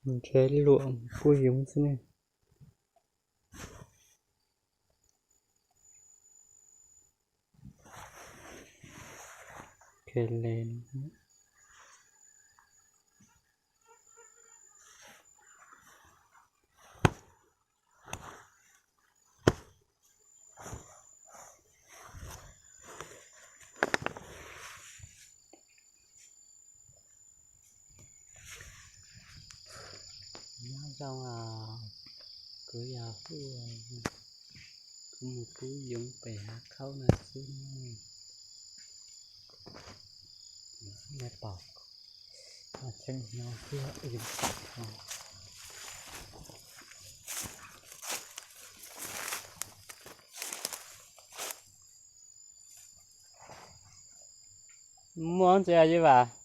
Ntshe luam kub yoov xwb ne. Kele. Nyob zoo, kuv yog Huj, kuv mus kub yoov pem hav khaub no xwb. Nej pom, tseem nyob thiab. Muaj ntxiv, Yij Vam?